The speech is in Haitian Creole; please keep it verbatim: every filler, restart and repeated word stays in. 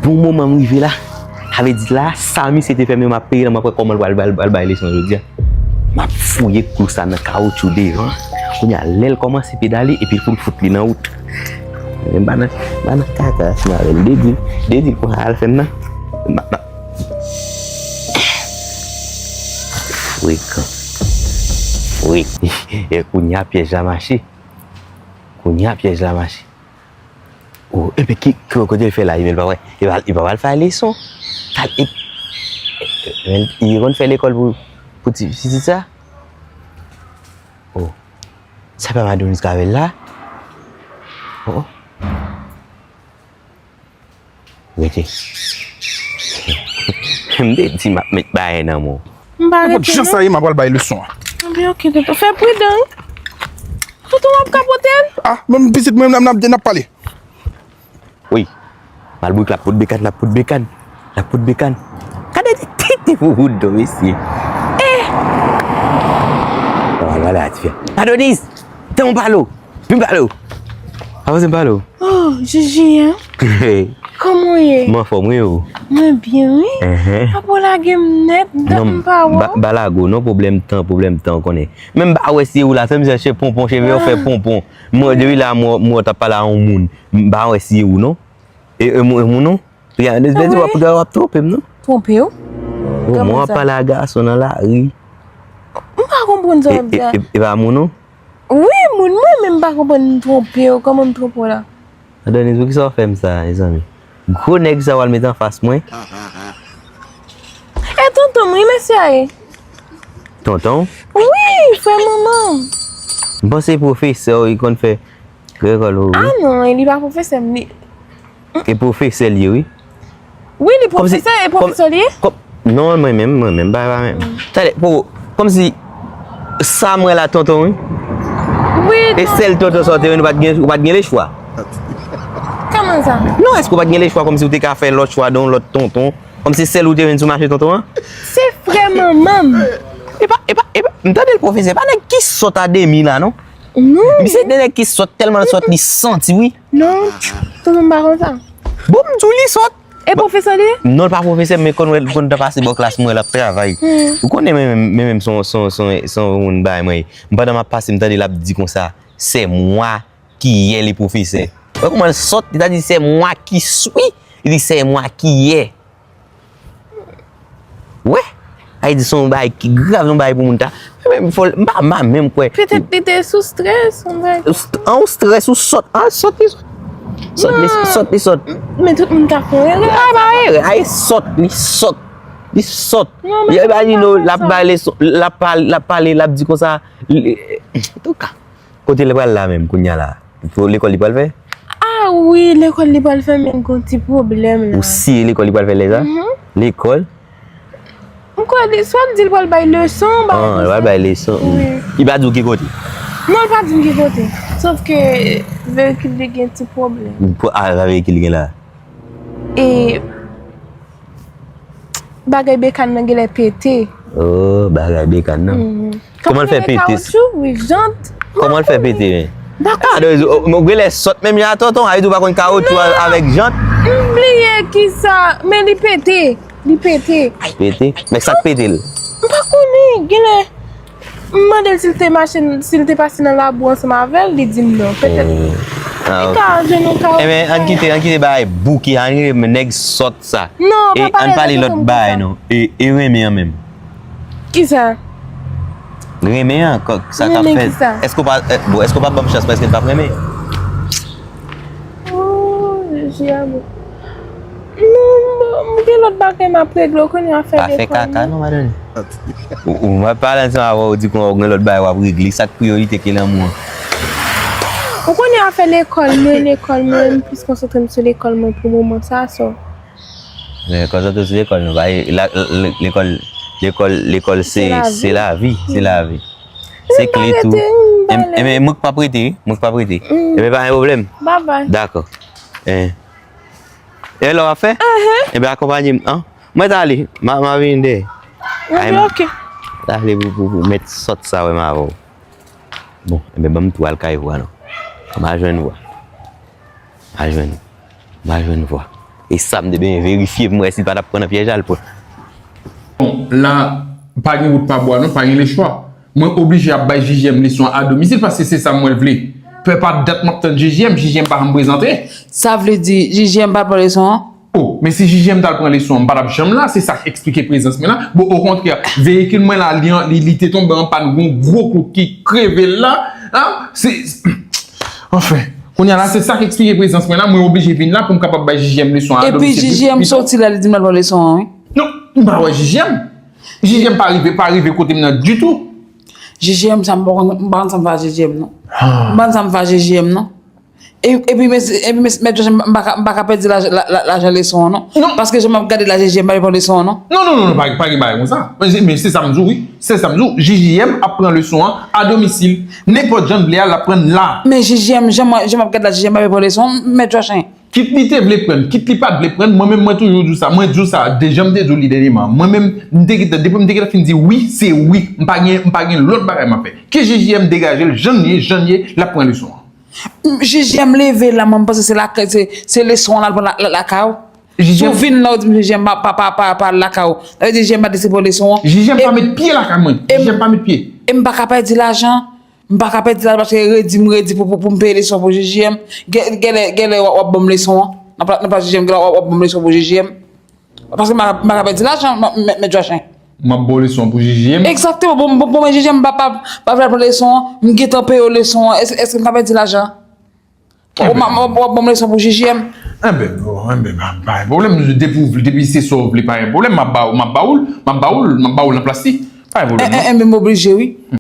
Bon moman m rive la. Sa vle di la, sa misye te fè m yo, m ap peye l, m ap wè kòman l pral, pral, pral bay leson jodi a. M ap fouye klou sa nan kawotchou devan. Kounye a, lè l kòmanse pedale, epi pou l fout li nan wout. M pa nan, m pa nan kaka ansanm avè l. Dezi, dezi, konsa al fè m nan. M pa, m pa. Frekan. Frekan. E kounye a, pyèj la mache. Kounye a, pyèj la mache. Oh, epi ki, ki, kote l fè la, men l pa wè. Li pa, li pa pral fè leson. Tal, e, e, men li konn fè lekòl pou, pou ti, pitit sa? Oh, sa pa Madonis k avè l la? Oh, oh. Rete. M te di m ap met bagay nan men w. M pa rete non. Jan sa ye, m ap pral bay leson an. Anben, oke, tonton. Fè pridan, wi. Tonton, w ap kapote l? Ah, men pitit mwen, n ap, n ap, n ap pale. Wi. Malbrik l ap pot bekann, l ap pot bekann, l ap pot bekann. Gade ti tete pou bout do, mesye. Eh! Bon, al pale a ti fi a. Adonis! Tan w pale w. Vin pale w. Avanse m pale w. Oh, Jiji, en? Kòman w ye? M anfòm, wi, ou? Mwen byen, wi. Enhen. Apa w lage m nèt, dat m pa wè w? Non, ba, ba lago, non, pwoblèm tan, pwoblèm tan, ou konnen. Men m pa wè si se ou la, fè m chèche ponpon, cheve yo fè ponpon. Mwen, depi la, m wè, m wè w t ap pale a yon moun. M pa wè si se ou, non. E, e, moun, e, moun, non. Gade, Spendy, w ap, w ap twonpe m, non? Twonpe w? Bon, mwen ap pale a gason nan lari. M pa konprann sa w ap di a. E, e, e, e pa moun, non? Wi, moun mwen, men m pa konprann m twonpe w. Kòman m twonpe w la? Adonis, poukisa w fè m sa, mezanmi? Gwo nèg sa w al met anfas mwen. E tonton m, wi, mesye a ye. Tonton? Wi, frè manman m. M panse pwofesè w, li konn fè lekòl ou, wi. Ah non, li pa pwofesè m, li. E pwofesè l ye, wi. Wi, li pwofesè, e pwofesè li ye? Kòm, non, mwen menm, mwen menm, pa, pa menm. Tande, pou, kòmsi sa m wè la tonton, wi. Wi, non. E sèl tonton sa w te wè, ou pa t gen, ou pa t gen lechwa? Kòman sa? Non, èske ou pa t gen lechwa kòmsi ou te ka fè lòt chwa de yon lòt tonton? Kòmsi sèl ou te wè sou mache tonton an? Se frè manman m. E pa, e pa, e pa, m tande l pwofesè, pa nèg ki sòt a demi la, non? Non. Misye de nèg ki sòt, tèlman l sòt, li santi, wi. Non, tonton m pa konsa. Bon, m di w li sòt. E pwofesè li ye? Non, l pa pwofesè, men konn wè, konn tan pase bò klas mwen, l ap travay. Hmm. Ou konnen mwen menm, mwen menm, se yon, se yon, se yon, se yon moun bay mwen. M pandan m ap pase, m tande l ap di konsa, c'est moi qui est le professeur. Wè kòman l sòt, li ta di, c'est moi qui suis, li di, c'est moi qui est. Wè, sa vle di se yon bagay ki grav, yon bagay pou moun ta. Men fò l, m pa, m pa menm kwè. Petèt li te sou strès, yon bagay. An, ou strès, ou sòt, an, sòt li sòt. Sòt li, sòt li sòt. Men tout moun ka fè yon erè. A, pa erè, a, e sòt, li sòt. Li sòt. Yo imajine w, l ap bay leson, l ap pale, l ap pale, l ap di konsa. Antouka, kote l pral la menm, kounye a la? Lekòl li pral fè? Ah wi, lekòl li pral fè, men gon ti pwoblèm la. Ou si lekòl li pral fè lè sa? Mhm. Lekòl? M kwè li, swa l di l pral bay leson, bay leson. Ah, l pral bay leson. Wi. Li pa di w ki kote? Non, l pa di m ki kote. Sòf ke veyikil li gen ti pwoblèm. Ah, sa veyikil li gen la? E bagay bekann nan genlè pete. Oh, bagay bekann nan. Mhm. Kòman l fè pete? Kawotchou, wi, jant. Kòman l fè pete, men? Ah, donk, ou genlè sòt menm jan a tonton, a di ou pa konn kawotchou avèk jant? M bliye kisa, men li pete. Li pete. Pete? Men sa k pete l? M pa konnen, genlè. M mande l si l te mache, si l te pase nan labou ansanm avè l, li di m non. Petèt. Hmm. Ah, li ka jwenn yon kawotchou. Enben, ann kite, ann kite bagay bouke, ann rele nèg sòt sa. Non, pa pale lòt bagay non. E, e renmen an menm. Kisa? Renmen an, kò, sa k ap fèt. Renmen kisa? Èske w pa, eh, bon, èske w pa ban m chans paske l p ap renmen? Oh, Jezi, amou. Non, m gen lòt bagay m ap regle, ou konnen afè lekòl. Pa fè kaka non, madanm. Ou, ou, m ap pale ansanm avè w, ou di kon ou gen lòt bagay w ap regle. Sa k priyorite ke lanmou an? Ou konnen afè lekòl mwen, lekòl mwen, m plis konsantre m sou lekòl mwen pou moman sa, so. Men konsantre sou lekòl nou, pa, la, la, lekòl, lekòl, lekòl se, se lavi, se lavi. Se kle tou. Enben, mwen k p ap rete, mwen k p ap rete. Enben, pa gen pwoblèm. Dakò. Eh. E lè w ap fè? Enben, akonpanye m, an? Mwen t ale, m a, m a vini dèyè. Enben, oke. M ale pou, pou, pou mèt sòt sa wè m avè w. Bon, enben, ban m tou al kay vwa non. M a jwenn vwa. M a jwenn, m a jwenn vwa. E sa m te bezwen verifye pou m wè si l pa t ap pran nan pyèj la, l pran. Bon, la, pa gen wout pa bwa non, pa gen lechwa. Mwen oblije ap bay J J M leson a domisil paske se sa mwen vle. Fè pa dat m ap tann J J M, J J M pa janm prezante. Sa vle di, J J M pa pran leson an? Oh, men si J J M t al pran leson an, m pa t ap janm la, se sa k eksplike prezans mwen la. Bon, okontrè, veyikil mwen la, li, li, li te tonbe an pàn, gon gwo kou ki kreve l la. Hein? Se, anfen, kounye a la, se sa k eksplike prezans mwen la. Mwen oblije vin la pou m kapab bay J J M leson an. Epi J J M soti la, li di m al pran leson an, wi. Non, m pa wè J J M. J J M pa rive, pa rive kote m nan ditou. J J M sa, m pa konn, m pa konn sa m fè ak J J M non. M pa konn sa m fè ak J J M non. E- Epi mèt Jòj, m pa ka- m pa ka pèdi lajan leson an non. Paske jan m ap gade la, J J M pa pran leson an non. Non, non, non, non, pa pa gen bagay konsa. Men se- men se sa m di w, wi. Se sa m di w. J J M ap pran leson an a domisil. Nenpòt jan l vle a, l ap pran l la. Men J J M, jan m jan m ap gade la, J J M pa pran leson an, mèt Jòj. Kit li te vle pran l, kit li pa t vle pran l, mwen menm mwen toujou di w sa, mwen di w sa, deja m te di w li dènyèman. Mwen menm, m te gentan, depi m te gentan fin di wi, se wi. M pa gen, m pa gen lòt bagay m ap fè. Ke J J M degaje l, jan l ye, jan l ye, l ap pran leson an. J J M leve la, mwen m panse se lakay, se, se leson an l al pran la- la- lakay ou. Si w vin la, ou di m J J M pa, pa, pa, pa, pa al lakay ou. Sa vle di J J M pa deside pran leson an. J J M pa met pye lakay mwen. J J M pa met pye. E m pa ka pèdi lajan. M pa ka pèdi lajan paske redi m redi pou, pou, pou m peye leson pou J J M. Gen- Genlè, genlè w ap- w ap ban m leson an. Nan pla- nan plas J J M, genlè w ap- w ap ban m leson pou J J M. Paske m pa- m pa ka pèdi lajan, m- m- mèt Jòj. M ap ba w leson pou J J M. Egzakteman. Bon, bon, bon, men J J M pa, pa, pa vle pran leson an. M gentan peye w leson an. Èske, èske m ka pèdi lajan? W ap- w ap- w ap ban m leson pou J J M. Enben, bon, enben, pa pa gen pwoblèm. Depi w vle- depi se sa w vle, pa gen pwoblèm. M ap ba w, m ap ba w l, m ap ba w l, m ap ba w l nan plas li. Pa gen pwoblèm, non. Enben, m oblije, wi.